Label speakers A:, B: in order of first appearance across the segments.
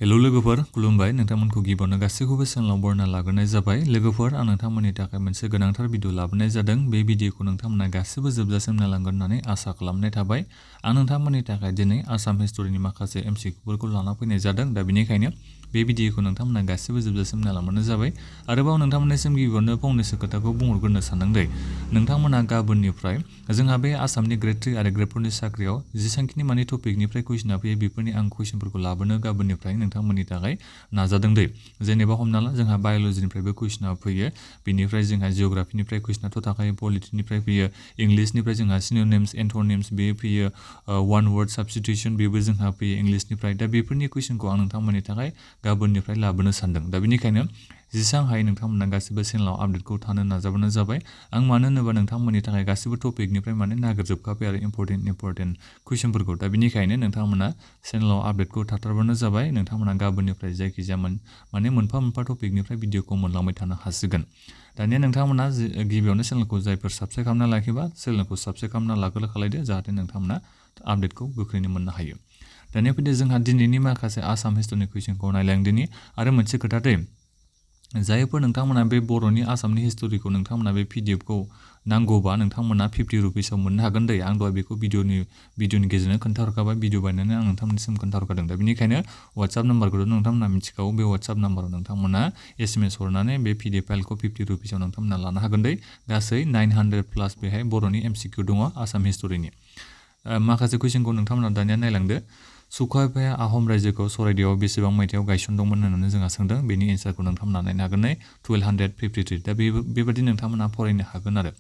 A: hello लोगोफोर खुलुमबाय नोंथांमोनखौ गिबियावनो गासैखौबो चेनेलाव बरायना लाग्रोनाय जाबाय लोगोफोर आं नोंथांमोननि थाखाय मोनसे गोनांथार भिडिअ लाबोनाय जादों बे भिडिअखौ नोंथांमोना गासैबो जोबजासिम नायलांगोन होननानै आसा खालामनाय थाबाय आं नोंथांमोननि थाखाय दिनै आसाम हिस्टरिनि माखासे एमसिक्यूफोरखौ लाना फैनाय जादों दा बेनिखायनो बे भिडिअखौ नोंथांमोना गासैबो जोबजासिम नायलांबानो जाबाय आरोबाव नोंथांमोननिसिम गिबियावनो फंनैसो खोथाखौ बुंहरग्रोनो सानदों दे नोंथांमोना गाबोननिफ्राय जोंहा बे आसामनि ग्रेड 3 आरो ग्रेड 4 नि साख्रियाव जेसांखिनि माने टपिकनिफ्राय कुइसना फैयो बेफोरनि आं कुइसनफोरखौ लाबोनो गाबोननिफ्राय नोंथांमोननि थाखाय नाजादों दे जेनेबा हमना ला जोंहा बाय'लजिनिफ्रायबो कुइसना फैयो बिनिफ्राय जोंहा जिअग्राफिनिफ्राय कुइसनाथ' थाखायो पलिटिनिफ्राय फैयो इंलिसनिफ्राय जोंहा सिनोनिम्स एन्टोनिम्स बे फैयो वान वर्ड साबस्टिट्यूशन बेबो जोंहा फैयो इंलिसनिफ्राय दा बेफोरनि कुइसनखौ आं नोंथांमोननि थाखाय गाबोननिफ्राय लाबोनो सानदों दा बेनिखायनो जेसां हायो नोंथांमोना गासिबो चेनेलाव आपडेटखौ थानो नाजाबानो जाबाय आं मानो होनोबा नोंथांमोननि थाखाय गासिबो टपिकनिफ्राय माने नागिरजोबखाबाय आरो इम्परटेन्ट कुइसनफोरखौ दा बेनिखायनो नोंथांमोना चेनेलाव आपडेटखौ थाथारबानो जाबाय नोंथांमोना गाबोननिफ्राय जायखिजाया माने मोनफा मोनफा टपिकनिफ्राय भिडिअखौ मोनलांबाय थानो हासिगोन दानिया नोंथांमोना गिबियावनो चेनेलखौ जायफोर साबस्क्राइब खालामना लाखिबा चेनेलखौ साबस्क्राइब खालामना खालायदो जाहाथे नोंथांमोना आपडेटखौ गोख्रैनो मोननो हायो दानिया फैदो जोंहा दिनैनि माखासे आसाम हिस्टरिनि कुइसनखौ नायलांदिनि आरो मोनसे खोथा दे जायफोर नोंथांमोना बे बर'नि आसामनि हिस्टरिखौ नोंथांमोना बे पिडिएफखौ नांगौबा नोंथांमोना 50 रुपिसाव मोननो हागोन दे आं दहाय बेखौ भिडिअनि गेजेरजों खोन्थाहरखाबाय भिडिअ बायनानै आं नोंथांमोननिसिम खोन्थाहरखादों दा बेनिखायनो WhatsApp नाम्बारखौथ' नोंथांमोना मिथिखागौ बे WhatsApp नाम्बाराव नोंथांमोना SMS हरनानै बे PDF फाइलखौ 50 रुपिसाव नोंथांमोना लानो हागोन दे गासै 900 प्लास बेहाय बर'नि MCQ दङ आसाम हिस्टरिनि माखासे कुइसनखौ नोंथांमोना दानिया नायलांदो सुकाफाया आहम रायजोखौ सराइदेवआव बेसेबां मायथाइयाव गायसनदोंमोन होननानै जोंहा सोंदों बेनि एन्सारखौ नोंथांमोना नायनो हागोन 1253 दा बेबायदि नोंथांमोना फरायनो हागोन आरो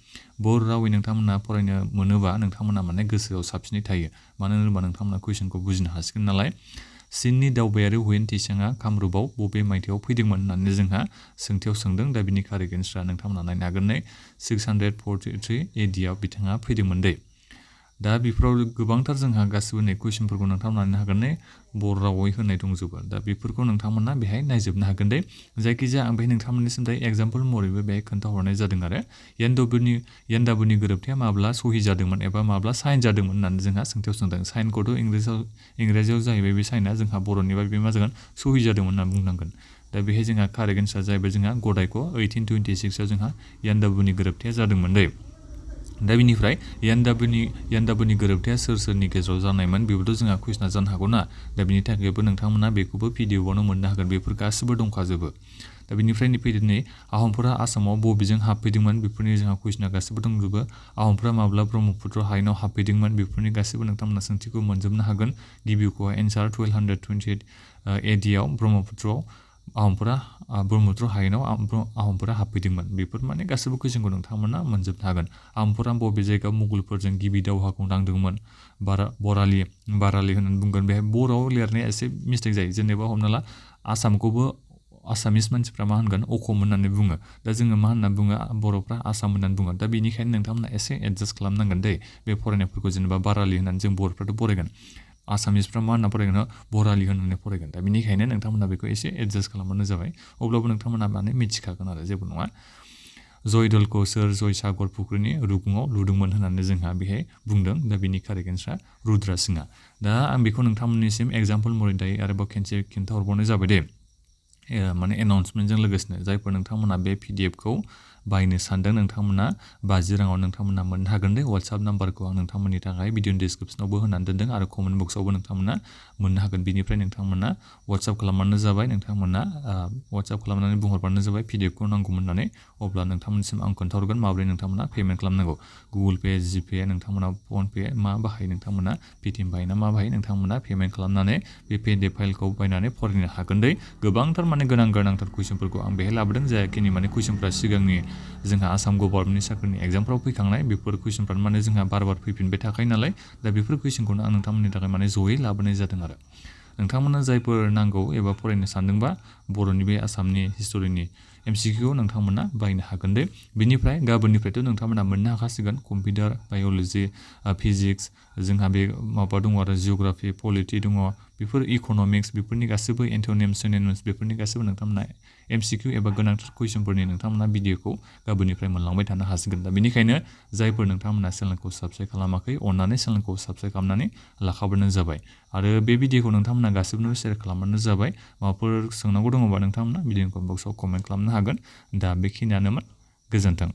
A: बर' रावै नोंथांमोना फरायनो मोनोबा नोंथांमोना माने गोसोआव साबसिनै थायो मानो होनोबा नोंथांमोना कुइसनखौ बुजिनो हासिगोन नालाय चीननि दावबायारि हुयेन तिसांआ कामरुपआव बबे मायथाइयाव फैदोंमोन होननानै जोंहा सोंथियाव सोंदों दा बिनि कारेक्ट एन्सारा नोंथांमोना नायनो हागोन 643 AD आव बिथाङा फैदोंमोन दे दा बेफोराव गोबांथार जोंहा गासिबो नै कुइसनफोरखौ नोंथांमोना नायनो हागोन बर' रावै होनाय दंजोबो दा बेफोरखौ नोंथांमोना बेहाय नायजोबनो हागोन दे जायखिजाया आं बेहाय नोंथांमोननिसिम दायो एग्जाम्पल महरैबो बेहाय खोन्थाहरनाय जादों आरो यान्दाबुनि गोरोबथाया माब्ला सहि जादोंमोन एबा माब्ला साइन जादोंमोन होननानै जोंहा सोंथियाव सोंदों साइनखौथ' इंराजियाव जाहैबाय बे साइना जोंहा बर'निबा बे मा जागोन सहि जादोंमोन होनना बुंनांगोन दा बेहाय जोंहा कारेक्ट एन्सार जाहैबाय जोंहा गदायख' 1826 आव जोंहा यान्दाबुनि गोरोबथाया जादोंमोन दे दा बेनिफ्राय यान्दाबुनि गोरोबथाया सोरनि गेजेराव जानायमोन बेबोथ' जोंहा कुइसना जानो हागौ ना दा बिनि थाखायबो नोंथांमोना बेखौबो पिडिएफआवनो मोननो हागोन बेफोर गासिबो दंखाजोबो दा बेनिफ्राय फैदो नै आहमफोरा आसामाव बबेजों हाबफैदोंमोन बेफोरनि जोंहा कुइसना गासिबो दंजोबो आहमफोरा माब्ला ब्रह्मपुत्र हायेनाव हाबफैदोंमोन बेफोरनि गासिबो नोंथांमोना सोंथिखौ मोनजोबनो हागोन गिबिखौहाय एन्सार 1228 AD आव ब्रह्मपुत्रआव ब्रह्मपुत्र हायेनाव आहमफोरा हाबफैदोंमोन बेफोर माने गासिबो कुइसनखौ नोंथांमोना मोनजोबनो हागोन आहमफोरा बबे जायगायाव मुगलफोरजों गिबि दावहाखौ नांदोंमोन बारालि होननानै बुंगोन बेहाय बर'आव लिरनाया एसे मिस्टेक जायो जेनेबा हमना ला आसामखौबो आसामिस मानसिफ्रा मा होनगोन अखम होननानै बुङो दा जोङो मा होनना बुङो बर'फ्रा आसाम होननानै बुङो दा बेनिखायनो नोंथांमोना एसे एडजास्ट खालामनांगोन दे बे फरायनायफोरखौ जेनेबा बारालि होननानै जों बर'फ्राथ' फरायगोन आसामिसफ्रा मा होनना फरायगोन बरालि होननानै फरायगोन दा बेनिखायनो नोंथांमोना बेखौ एसे एडजास्ट खालामबानो जाबाय अब्लाबो नोंथांमोना माने मिथिखागोन आरो जेबो नङा जयदलखौ सोर जयसागर फुख्रिनि रुगुङाव लुदोंमोन होननानै जोंहा बेहाय बुंदों दा बेनि कारेक्ट एन्सारा रुद्रा सिंहा दा आं बेखौ नोंथांमोननिसिम एग्जाम्पल महरै दायो आरोबाव खेनसे खिन्थाहरबावनाय जाबाय दे माने एनाउन्समेन्टजों लोगोसेनो जायफोर नोंथांमोना बे पिडिएफखौ बायनो सानदों नोंथांमोना 50 राङाव नोंथांमोना मोननो हागोन दे WhatsApp नाम्बारखौ आं नोंथांमोननि थाखाय भिडिअनि डिसक्रिपसनावबो होनानै दोनदों आरो कमेन्ट बक्सआवबो नोंथांमोना मोननो हागोन बिनिफ्राय नोंथांमोना WhatsApp खालामबानो जाबाय नोंथांमोना WhatsApp खालामनानै बुंहरबानो जाबाय पिडिएफखौ नांगौमोन होननानै अब्ला नोंथांमोननिसिम आं खोन्थाहरगोन माबोरै नोंथांमोना पेमेन्ट खालामनांगौ गुगोल पे जिपे नोंथांमोना फन पे मा बाहायो नोंथांमोना पेटिएम बाहायना मा बाहायो नोंथांमोना पेमेन्ट खालामनानै बे PDF फाइलखौ बायनानै फरायनो हागोन दे गोबांथार माने गोनांथार कुइसनफोरखौ आं बेहाय लाबोदों जायाखिनि माने कुइसनफ्रा सिगांनि जोंहा आसाम गभर्नमेन्टनि साख्रिनि एग्जामफ्राव फैखांनाय बेफोर कुइसनफ्रानो माने जोंहा बार फैफिनबाय थाखायो नालाय दा बेफोर कुइसनखौनो आं नोंथांमोननि थाखाय माने जयै लाबोनाय जादों आरो नोंथांमोना जायफोर नांगौ एबा फरायनो सानदोंबा बर'नि बे आसामनि हिस्टरिनि MCQ नोंथांमोना बायनो हागोन दे बेनिफ्राय गाबोननिफ्रायथ' नोंथांमोना मोननो हाखासिगोन कम्पिउटार बाय'ल'जि फिजिक्स जोंहा बे माबा दङ आरो जिअ'ग्राफि पलिटि दङ बेफोर इक'नमिक्स बेफोरनि गासैबो एन्ट'निम्स सिन'निम्स बेफोरनि गासैबो नोंथांमोना MCQ एबा गोनांथार कुइसनफोरनि नोंथांमोना भिडिअखौ गाबोननिफ्राय मोनलांबाय थानो हासिगोन दा बेनिखायनो जायफोर नोंथांमोना चेनेलखौ साबस्क्राइब खालामाखै अननानै चेनेलखौ साबस्क्राइब खालामनानै लाखाबानो जाबाय आरो बे भिडिअखौ नोंथांमोना गासिबोनो शेयार खालामबानो जाबाय माबाफोर सोंनांगौ दङबा नोंथांमोना भिडिअ कमेन्ट बक्सआव कमेन्ट खालामनो हागोन दा बेखिनियानोमोन गोजोन्थों